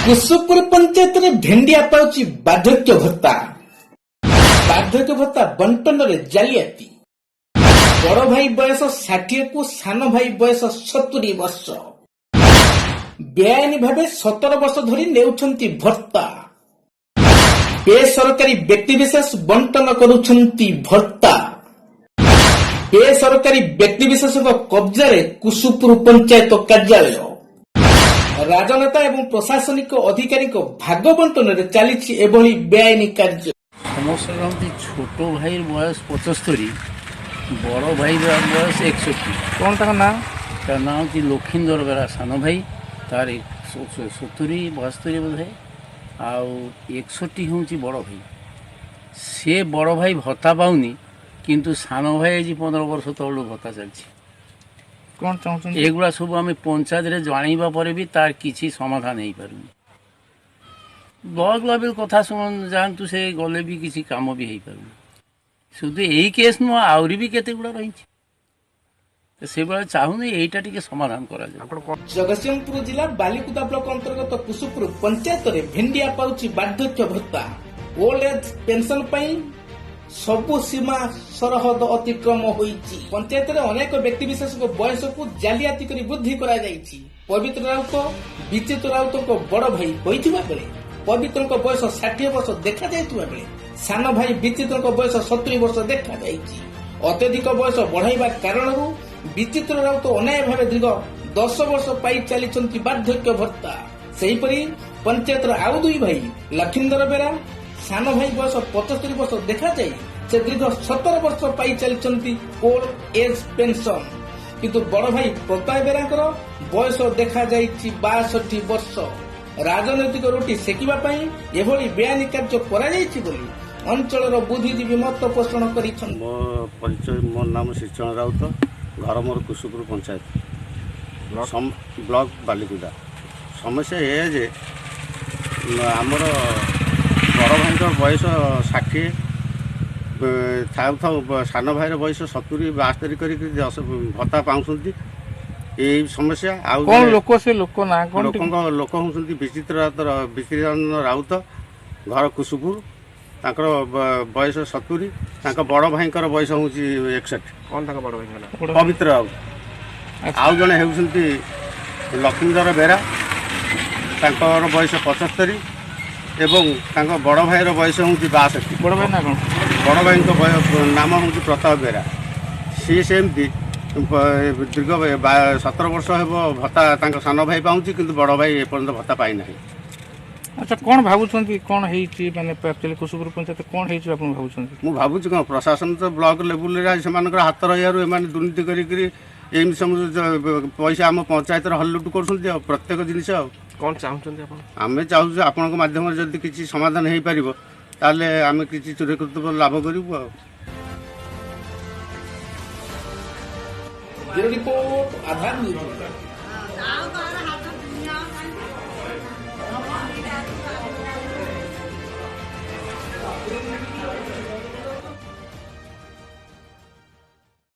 କୁସୁପୁର ପଞ୍ଚାୟତରେ ଭେଣ୍ଡିଆ ପାଉଛି ବାର୍ଦ୍ଧକ୍ୟ ଭତ୍ତା। ବାର୍ଦ୍ଧକ୍ୟ ଭତ୍ତା ବଣ୍ଟନରେ ଜାଲିଆତି। ବଡ ଭାଇ ବୟସ 60କୁ ସାନ ଭାଇ ବୟସ 70 ବର୍ଷ। ବେଆଇନ ଭାବେ 17 ବର୍ଷ ଧରି ନେଉଛନ୍ତି ଭତ୍ତା। ବେସରକାରୀ ବ୍ୟକ୍ତିବିଶେଷ ବଣ୍ଟନ କରୁଛନ୍ତି ଭତ୍ତା। ବେସରକାରୀ ବ୍ୟକ୍ତିବିଶେଷଙ୍କ କବ୍ଜାରେ କୁସୁପୁର ପଞ୍ଚାୟତ କାର୍ଯ୍ୟାଳୟ। ରାଜନେତା ଏବଂ ପ୍ରଶାସନିକ ଅଧିକାରୀଙ୍କ ଭାଗ ବଣ୍ଟନରେ ଚାଲିଛି ଏଭଳି ବେଆଇନ କାର୍ଯ୍ୟ। ସମସ୍ୟା ହେଉଛି, ଛୋଟ ଭାଇର ବୟସ 75, ବଡ଼ ଭାଇର ବୟସ 61। କ'ଣ ତାଙ୍କ ନାଁ? ତାର ନାଁ ହେଉଛି ଲକ୍ଷିନ୍ଦର ବେରା। ସାନ ଭାଇ ତାର 70 72 ବୋଧେ, ଆଉ 61 ହେଉଛି ବଡ଼ ଭାଇ। ସେ ବଡ଼ ଭାଇ ଭତ୍ତା ପାଉନି, କିନ୍ତୁ ସାନ ଭାଇ ଆଜି 15 ବର୍ଷ ତଳୁ ଭତ୍ତା ଚାଲିଛି। କ'ଣ ଚାହୁଁଛନ୍ତି? ଏଗୁଡ଼ା ସବୁ ଆମେ ପଞ୍ଚାୟତରେ ଜଣାଇବା ପରେ ବି ତାର କିଛି ସମାଧାନ ହେଇପାରୁନି। ବ୍ଲକ ଲେଭେଲ କଥା ଶୁଣ ଯାଆନ୍ତୁ, ସେ ଗଲେ ବି କିଛି କାମ ବି ହେଇପାରୁନି। শুধু ଏଇ କେସ୍ ନୁହଁ, ଆହୁରି ବି କେତେ ଗୁଡ଼ା ରହିଛି। ତ ସେଭଳିଆ ଚାହୁଁନି, ଏଇଟା ଟିକେ ସମାଧାନ କରାଯାଉ। ଆପଣ କ'ଣ ଜଗତସିଂହପୁର ଜିଲ୍ଲା ବାଲିକୁଦା ବ୍ଲକ ଅନ୍ତର୍ଗତ କୁସୁପୁର ପଞ୍ଚାୟତରେ ଭେଣ୍ଡିଆ ପାଉଛି ବାର୍ଦ୍ଧକ୍ୟ ଭତ୍ତା। ଓଲ୍ଡ ଏଜ୍ ପେନସନ ପାଇଁ ସବୁ ସୀମା ସରହଦ ଅତିକ୍ରମ ହୋଇଛି। ପଞ୍ଚାୟତରେ ଅନେକ ବ୍ୟକ୍ତିବିଶେଷଙ୍କ ବୟସକୁ ଜାଲିଆତି କରି ବୃଦ୍ଧି କରାଯାଇଛି। ପବିତ୍ର ରାଉତ ବିଚିତ୍ର ରାଉତଙ୍କ ବଡ ଭାଇ ହୋଇଥିବା ବେଳେ ପବିତ୍ରଙ୍କ ବୟସ 60 ବର୍ଷ ଦେଖାଯାଇଥିବା ବେଳେ ସାନ ଭାଇ ବିଚିତ୍ରଙ୍କ ବୟସ 70 ବର୍ଷ ଦେଖାଯାଇଛି। ଅତ୍ୟଧିକ ବୟସ ବଢାଇବା କାରଣରୁ ବିଚିତ୍ର ରାଉତ ଅନ୍ୟାୟ ଭାବେ ଦୀର୍ଘ 10 ବର୍ଷ ପାଇ ଚାଲିଛନ୍ତି ବାର୍ଦ୍ଧକ୍ୟ ଭତ୍ତା। ସେହିପରି ପଞ୍ଚାୟତର ଆଉ ଦୁଇ ଭାଇ ଲକ୍ଷିନ୍ଦର ବେରା, ସାନ ଭାଇ ବୟସ 75 ବର୍ଷ ଦେଖାଯାଇ ସେ ଦୀର୍ଘ 17 ବର୍ଷ ପାଇ ଚାଲିଛନ୍ତି ଓଲ୍ଡ ଏଜ୍ ପେନସନ। କିନ୍ତୁ ବଡ ଭାଇ ପ୍ରତାପ ବେରାଙ୍କର ବୟସ ଦେଖାଯାଇଛି 62 ବର୍ଷ। ରାଜନୈତିକ ରୁଟି ସେକିବା ପାଇଁ ଏଭଳି ବେଆଇନ କାର୍ଯ୍ୟ କରାଯାଇଛି ବୋଲି ଅଞ୍ଚଳର ବୁଦ୍ଧିଜୀବୀ ମତ ପୋଷଣ କରିଛନ୍ତି। ମୋ ପରିଚୟ, ମୋ ନାମ ଶ୍ରୀଚରଣ ରାଉତ। ଘର ମୋର କୁସୁପୁର ପଞ୍ଚାୟତ, ବ୍ଲକ ବାଲିକୁଦା। ସମସ୍ୟା ଏଇଆ ଯେ ଆମର ବଡ଼ ଭାଇଙ୍କ ବୟସ 60 ଥାଉ ଥାଉ ସାନ ଭାଇର ବୟସ 70 72 କରିକି 10 ଭତ୍ତା ପାଉଛନ୍ତି। ଏଇ ସମସ୍ୟା। ଆଉ କ'ଣ ଲୋକ, ସେ ଲୋକ ନାଁ କ'ଣ ଟିକେ? ଲୋକଙ୍କ ଲୋକ ହେଉଛନ୍ତି ବିଚିତ୍ର ରାଉତ, ବିଚିତ୍ରାନନ୍ଦ ରାଉତ, ଘର କୁସୁପୁର। ତାଙ୍କର ବୟସ 70। ତାଙ୍କ ବଡ଼ ଭାଇଙ୍କର ବୟସ ହେଉଛି 61। କ'ଣ ତାଙ୍କ ବଡ଼ ଭାଇଙ୍କ ନାଁ? ବଡ଼ ଭାଇ? ପବିତ୍ର ରାଉତ। ଆଉ ଜଣେ ହେଉଛନ୍ତି ଲକ୍ଷ୍ମୀଧର ବେହେରା। ତାଙ୍କର ବୟସ 75 ଏବଂ ତାଙ୍କ ବଡ଼ ଭାଇର ବୟସ ହେଉଛି 62। ବଡ଼ ଭାଇ ନାଁ କ'ଣ? ବଡ଼ ଭାଇଙ୍କ ନାମ ହେଉଛି ପ୍ରତାପ ବେହେରା। ସିଏ ସେମିତି ଦୀର୍ଘ 17 ବର୍ଷ ହେବ ଭତ୍ତା ତାଙ୍କ ସାନ ଭାଇ ପାଉଛି, କିନ୍ତୁ ବଡ଼ ଭାଇ ଏପର୍ଯ୍ୟନ୍ତ ଭତ୍ତା ପାଇନାହିଁ। ଆଚ୍ଛା, କ'ଣ ଭାବୁଛନ୍ତି, କ'ଣ ହେଇଛି? ମାନେ ଆକ୍ଚୁଆଲି କୁସୁପୁର ପଞ୍ଚାୟତ କ'ଣ ହେଇଛି ଆପଣ ଭାବୁଛନ୍ତି? ମୁଁ ଭାବୁଛି କ'ଣ, ପ୍ରଶାସନ ତ ବ୍ଲକ ଲେବୁଲରେ ଆଜି ସେମାନଙ୍କର ହାତ ରହିବାରୁ ଏମାନେ ଦୁର୍ନୀତି କରିକିରି ଏମିତି ସବୁ ପଇସା ଆମ ପଞ୍ଚାୟତର ହରିଲୁଟ କରୁଛନ୍ତି ଆଉ ପ୍ରତ୍ୟେକ ଜିନିଷ ଆଉ। କ'ଣ ଚାହୁଁଛନ୍ତି ଆପଣ? ଆମେ ଚାହୁଁଛୁ, ଆପଣଙ୍କ ମାଧ୍ୟମରେ ଯଦି କିଛି ସମାଧାନ ହେଇପାରିବ, ତାହେଲେ ଆମେ କିଛି ଚିରକୃତ ଲାଭ କରିବୁ ଆଉ। ବ୍ୟୁରୋ ରିପୋର୍ଟ, ଆଧାର ନ୍ୟୁଜ୍।